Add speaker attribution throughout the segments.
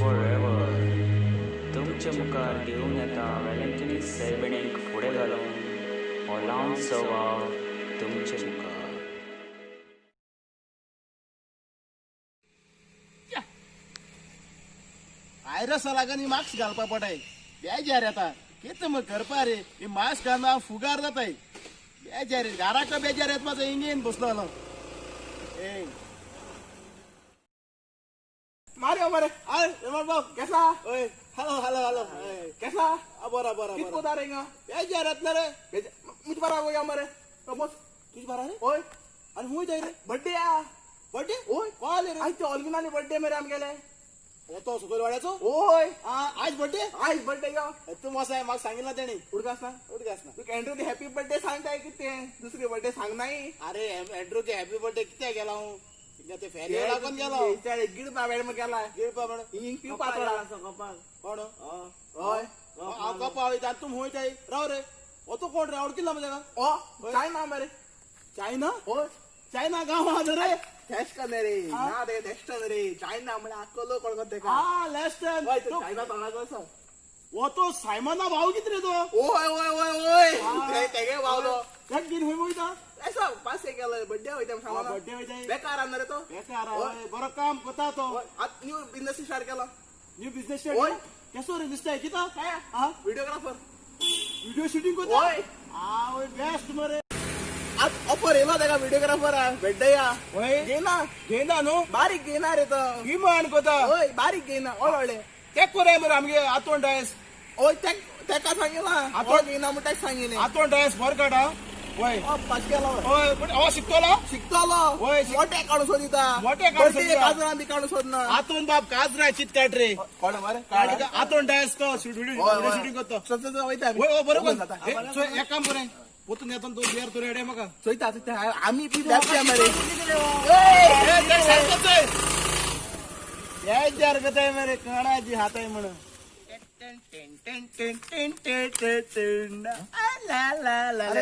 Speaker 1: Forever. तुमचे मुखार घेवन येता वेलंकणी सैबिणीक फुडें घालून हो ल्हानसो वावर तुमचे मुखार.
Speaker 2: आयरसा लागून ही मास्क घालपा पडाय. बेजार येता, कितें मग करपा रे. ही मास्क घालून हांव फुगार जाताय. बेजार, घराक बेजार येता म्हाजो. इंगेन बसलो ए.
Speaker 3: मारियो मरे.
Speaker 2: I Raman बाब.
Speaker 3: कैसा?
Speaker 2: ओय, हॅलो हॅलो हॅलो.
Speaker 3: कैसा?
Speaker 2: बरा बरा.
Speaker 3: कित
Speaker 2: बरा.
Speaker 3: कोता रहेगा?
Speaker 2: बेजार येतला रे.
Speaker 3: मुझ बरा हो गया मरे बस.
Speaker 2: तुझ बरा रे.
Speaker 3: ओय.
Speaker 2: आनी खूंय जाय रे?
Speaker 3: बर्थडे आ.
Speaker 2: बर्थडे?
Speaker 3: ओय.
Speaker 2: कोण आले रे?
Speaker 3: आज ते ऑलगिनाले बर्थडे मरे आमगेले.
Speaker 2: हो तो सुकलवाड्याचो?
Speaker 3: ओय.
Speaker 2: आज बर्थडे?
Speaker 3: आज बर्थडे यो.
Speaker 2: तूं मसाय म्हाका सांगितलं तेणी.
Speaker 3: उडकास ना.
Speaker 2: उडकास ना.
Speaker 3: तुका एंड्रू हॅपी बर्थडे सांगताय कितें, दुसरे बर्थडे सांग नाही.
Speaker 2: अरे एंड्रू के हॅपी बर्थडे कित्याक गेला हांव? कित्याक ते फेरी लागून गेलो.
Speaker 3: गिडपा वेळ मग गेला.
Speaker 2: गिळपा म्हण.
Speaker 3: हिंग पिवपा थोडा.
Speaker 2: कोण?
Speaker 3: हय.
Speaker 2: हांव कपा वयता आनी तूं खंय वयताय? राव रे, हो तो कोण रे? वळखिल्ला मरे ताका.
Speaker 3: ओ चायना मरे.
Speaker 2: चायना?
Speaker 3: ओय.
Speaker 2: चायना गांव आहा रे.
Speaker 3: थेस्टन रे ना रे, थेस्टन रे. चायना म्हळ्यार आक्को कोण कोण तेका.
Speaker 2: आ लेस्टन.
Speaker 3: ओय, तो चायना तोंडाचो असो.
Speaker 2: हो तो सायमना भाव कितें रे तो?
Speaker 3: ओय ओय ओय ओय, तेगे भाव तो.
Speaker 2: तेक घेवन खंय वयता?
Speaker 3: ऐसा पास केलो बर्थडे वयता सांगला.
Speaker 2: बर्थडे वयताय.
Speaker 3: बेकार आसा रे तो.
Speaker 2: बेकार आहा, हय. बरो काम करता तो.
Speaker 3: आत न्यू बिझनेस स्टार्ट केलो.
Speaker 2: New business?
Speaker 3: ओय.
Speaker 2: केसो रे दिसताय किता?
Speaker 3: काय?
Speaker 2: हा.
Speaker 3: व्हिडिओग्राफर.
Speaker 2: व्हिडिओ शूटिंग करता?
Speaker 3: ओय.
Speaker 2: आ ओय, बेस्ट मरे.
Speaker 3: आत ऑफर येयलो तेका व्हिडिओग्राफर बर्थडे या.
Speaker 2: ओय.
Speaker 3: घेयना.
Speaker 2: घेयना न्हू.
Speaker 3: बारीक घेयना रे तो.
Speaker 2: विमान कोता.
Speaker 3: ओय, बारीक घेयना, व्हड व्हडले.
Speaker 2: तेक कोराय मरे आमगे आतोण डायस.
Speaker 3: ओय, तेका सांगिला.
Speaker 2: आतोण-
Speaker 3: आत घेयना म्हण तेका सांगिलें.
Speaker 2: आतोण डायस बरो काडा वय.
Speaker 3: ओ, पास केलो.
Speaker 2: हय, पण हो शिकतलो.
Speaker 3: शिकतलो.
Speaker 2: ओय,
Speaker 3: मोठे काडून सोदिता.
Speaker 2: मोठे काडून
Speaker 3: बर्थडे
Speaker 2: सोदिता.
Speaker 3: काजरां बी काडून सोदना.
Speaker 2: आतोन बाब काजरा चित काड रे.
Speaker 3: कोण मरे?
Speaker 2: आतोन डायस तो व्हिडिओ शूटिंग करतो.
Speaker 3: चल चल चल, वयता आमी.
Speaker 2: वय, हो बरोबर.
Speaker 3: जाता.
Speaker 2: ए, चोय, एक काम करे, पोतून येतो तू बियर तुरे हेडे म्हाका.
Speaker 3: चोयता चोयता आमी बी धापया मरे.
Speaker 2: ए, ते सारकें चोय. बेजार करताय मरे, कोणाची हाताय म्हणून.
Speaker 4: अरे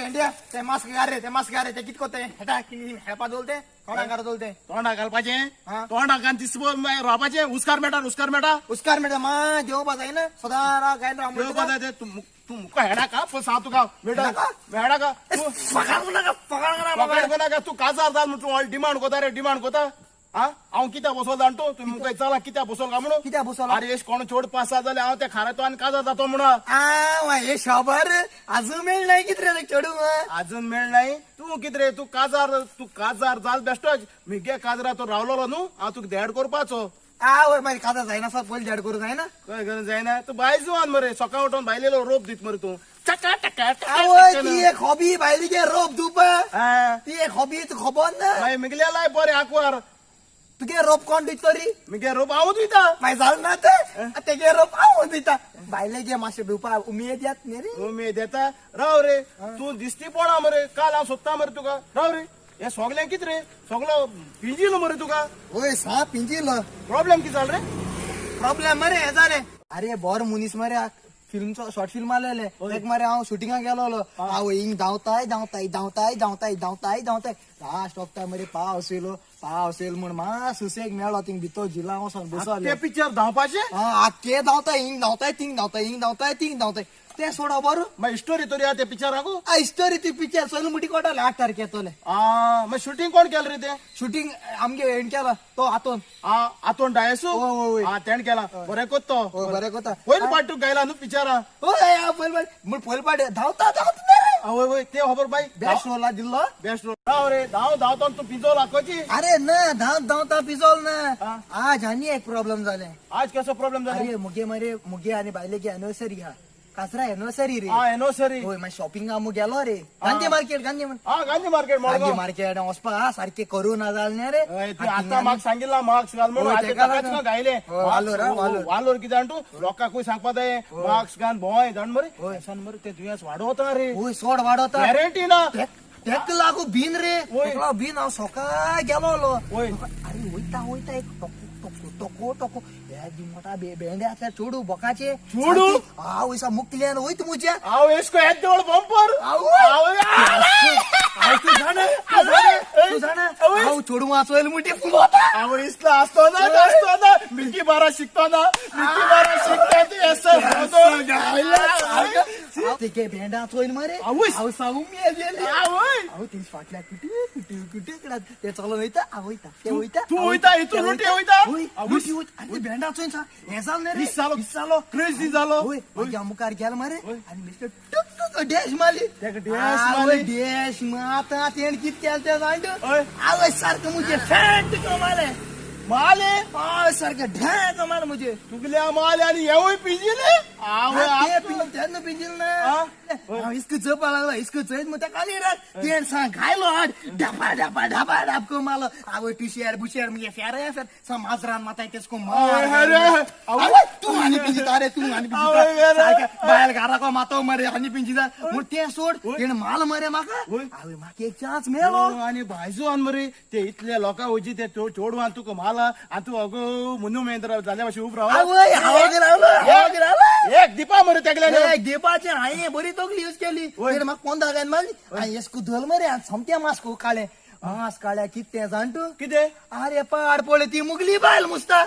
Speaker 4: इंडिया, ते मास्क घाल रे, ते मास्क घाल रे. ते कित कोते हेटा की हेपा चोलते, कोणा घर चोलते.
Speaker 2: तोंडा घालपाचें.
Speaker 4: हा.
Speaker 2: तोंडा घालून दिसभर मागीर रावपाचें. हुस्कार मेळटा, हुस्कार मेळटा.
Speaker 4: उस्कार मेळटा मा देवपा जायना सदां राव गायन राव.
Speaker 2: देव पदा ते तूं तूं मुका हेडा का सांग तुका मेळटा.
Speaker 4: हेडा का?
Speaker 2: हेडा का तूं?
Speaker 4: फकाण नाका, फकाण नाका.
Speaker 2: पकड नाका. तूं काजार जाल म्हण तूं डिमांड कोता रे, डिमांड कोता. हा, हांव कित्याक बसोल जाण तूं? तुमी मुका चला कित्याक बसोल काय म्हणून?
Speaker 4: कित्याक बसोला?
Speaker 2: अरे एश कोण चोड पास जाल्यार हांव त्या खारातो आनी काजार जातो म्हणून.
Speaker 4: आ हे शबर अजून मेळ नाही कित रे चेडू.
Speaker 2: अजून मेळ नाही. तूं कितें रे, तूं काजार, तूं काजार जाल बेश्टोच. मिगे काजरा तो रावलोलो न्हू, हांव तुका देड करपाचो.
Speaker 4: आ वय, मागीर काजार जायना सर, पयलीं देड करूं जायना.
Speaker 2: काय करूं जायना? तूं बाय जुवान मरे, सकाळ उठोन भायलेलो रोप दीत मरे तूं. टका टका टका.
Speaker 4: आवय,
Speaker 2: टका.
Speaker 4: ती एक हॉबी, भायली गे रोप धुवपा.
Speaker 2: हा.
Speaker 4: ती एक हॉबी, तुका खबर ना.
Speaker 2: मागीर मिगल्यालाय बरें आंकवार.
Speaker 4: तुगे रोप कोण दितलो रे?
Speaker 2: मिगे रोप हांव दिता.
Speaker 4: मागीर जालें ना ते तेगे रोप हांव दिता. भायले गे मातशें धुवपा उमेद येत न्ही रे.
Speaker 2: उमेद येता. राव रे, तूं दिसती पडा मरे. काल हांव सोदता मरे तुका. राव रे, हे सोगलें कितें रे, सगलो पिंजिलो मरे तुका.
Speaker 4: वय, सा पिंजिलो.
Speaker 2: प्रॉब्लेम कितें जालो रे?
Speaker 4: प्रॉब्लेम मरे हे जालें. अरे बोर मनीस मरे, फिल्मचो शॉर्ट फिल्म आलेले एक मरे. हांव शुटिंगाक गेलोलो. हांव हिंग धांवताय धांवताय धांवताय धांवताय धांवताय धांवताय, लास्ट वखता मरे पावस येयलो. पावस येयलो म्हण मा सुसेग मेळ्ळो. थिंग भितर झिला वचोन बसले.
Speaker 2: ते पिक्चर धांवपाचें?
Speaker 4: आख्खे धांवताय, हिंग धांवताय थिंग धांवताय, हिंग धांवताय थिंग धांवताय. ते सोडा बरो.
Speaker 2: मागीर स्टोरी तरी आहा ते पिक्चराकू?
Speaker 4: आ स्टोरी ती पिक्चर सोयलो मुठी कोटाले 8 तारखे येतोले.
Speaker 2: आ, मागीर शुटींग कोण केलें रे तें?
Speaker 4: शुटींग आमगे हेण केला तो आतोन.
Speaker 2: आ, आतोन डायसू.
Speaker 4: होय, होय, होय.
Speaker 2: आ, तेणें केला, बरें कोत्तो.
Speaker 4: होय, बरें कोता.
Speaker 2: पयली पाट तुका गायला न्हू पिक्चरां?
Speaker 4: होय, हा, पयले पाट म्हण, पयले पाट धांवता धांवता रे.
Speaker 2: वय वय, ते खबर बाई.
Speaker 4: बेस्ट रोला दिल्लो.
Speaker 2: Best role. राव रे, धांव धांवतो तूं पिजोल आकोची.
Speaker 4: अरे ना, धांव धांवता पिजोल ना.
Speaker 2: हा.
Speaker 4: आज आनी एक प्रॉब्लेम जालें.
Speaker 2: आज कसो प्रॉब्लेम जालो?
Speaker 4: अरे मुगे मरे, मुगे आनी बायलेची एनिवर्सरी हा, कासरा एनिवर्सरी रे.
Speaker 2: आ, एनोसरी.
Speaker 4: होय, मागीर शॉपिंगा मग गेलो रे, गांधी मार्केट, गांधी
Speaker 2: आ, गांधी मार्केट.
Speaker 4: गांधी
Speaker 2: मडगांव.
Speaker 4: मार्केट वचपा हा, सारखे करू ना जालें रे.
Speaker 2: हय, तूं आतां म्हाका सांगिल्ला मार्क्स घाल म्हणून.
Speaker 4: होय,
Speaker 2: आतां
Speaker 4: तेका
Speaker 2: ताकाच
Speaker 4: लागून.
Speaker 2: ना घायले.
Speaker 4: होय, वालोर, हा, वालोर.
Speaker 2: वालोर कितें जाण तूं लोकांकूय सांगपा जाय मार्क्स घाल भोंय जाण मरे.
Speaker 4: होय.
Speaker 2: असान मरे ते दुयेंस वाडोवता रे.
Speaker 4: होय, सोड वाडोता.
Speaker 2: गॅरंटी ना.
Speaker 4: तेक लागू बीन रे.
Speaker 2: होय.
Speaker 4: तेक लागू बीन. हांव सकाळ गेलो.
Speaker 2: होय.
Speaker 4: अरे वयता वयता एक टोको टोको टोको टोको हे मोठा भेंडे असल्या चेडू बोकाचे.
Speaker 2: चेडू?
Speaker 4: हांव वयसा मुकल्यान वयता मुज्या.
Speaker 2: हांव एसको येद्दे व्हड बंपर.
Speaker 4: आवय!
Speaker 2: हांव
Speaker 4: हांव तूं जाणा, तूं जाणा, तूं जाणा, हांव चेडूं वाचोयल मुठी फुलोता.
Speaker 2: हांव इसलो आसतो ना, आसतो ना. मिकी बारा शिकतो ना, मिकी बारा शिकता ती असं.
Speaker 4: ते भेंडा चोयन मरे.
Speaker 2: आवयस.
Speaker 4: हांव सांगू मेल.
Speaker 2: आवय.
Speaker 4: हांव तेज फाटल्या कुटू कुटू कुटू कडा ते चलोन वयता, हांव वयता, ते वयता.
Speaker 2: तूं वयता, हितून लुटी वयता?
Speaker 4: वय.
Speaker 2: आवयस.
Speaker 4: लुटी वयता. आनी ते भेंडा चोयन सा हें जालें रे.
Speaker 2: Miss जालो.
Speaker 4: मिस जालो.
Speaker 2: क्रेजी जालो.
Speaker 4: वय, मागीर हांव मुखार गेलो मरे आनी मिस्टर टुक टुक डॅश मारली.
Speaker 2: तेका डॅश मारली?
Speaker 4: डॅश मारता तेणें कितें केलें तें जाण तूं?
Speaker 2: हय.
Speaker 4: आवय, सारकें मुजे फॅट कमालें.
Speaker 2: माले.
Speaker 4: हय, सारकें ढॅ कमालें मुजे.
Speaker 2: तुगल्या माले आनी हेवूय पिजिले. आवय.
Speaker 4: ते तेन्ना पिंजिल ना.
Speaker 2: आ?
Speaker 4: हांव इस्क चोवपा लागलो. इस्क चोयत मग ताका रात तेण सांग घायलो हाड ढापा ढापा ढापा ढाप करून मारलो. आवय, टुशेर बुशेर मुगे फेर फेर सा माजरान माताय तेसको मार.
Speaker 2: आवय, अरे.
Speaker 4: आवय, तूं आनी पिंजिता रे, तूं आनी
Speaker 2: आवय,
Speaker 4: पिंजिता.
Speaker 2: अरे.
Speaker 4: सारकें बायल घराको मातो मरे आनी पिंजिता म्हूण तें सोड, तेणें माल मरे म्हाका.
Speaker 2: वय.
Speaker 4: आवय, म्हाका एक चान्स मेलो.
Speaker 2: आनी भायजो मरे ते इतले लोकां वजी ते चोडवान तुका माला आनी तूं अगो मुन्नू महेंद्र जाल्या भाशेन उब रावला.
Speaker 4: आवय, हांव रावलो, हांव रावलो.
Speaker 2: एक दिपा मरे तेगल्यान.
Speaker 4: दिवपाचें हांवें बरी तकली यूज केली.
Speaker 2: वय.
Speaker 4: तेणें म्हाका पोंदा घालून मारली. हांवें येसकू धरलो मरे आनी सोमतें मास्क काडलें. मास्क काडल्या कितें तें जाण तूं?
Speaker 2: कितें?
Speaker 4: अरे पाड पळय, ती मुगली बायल मुसता.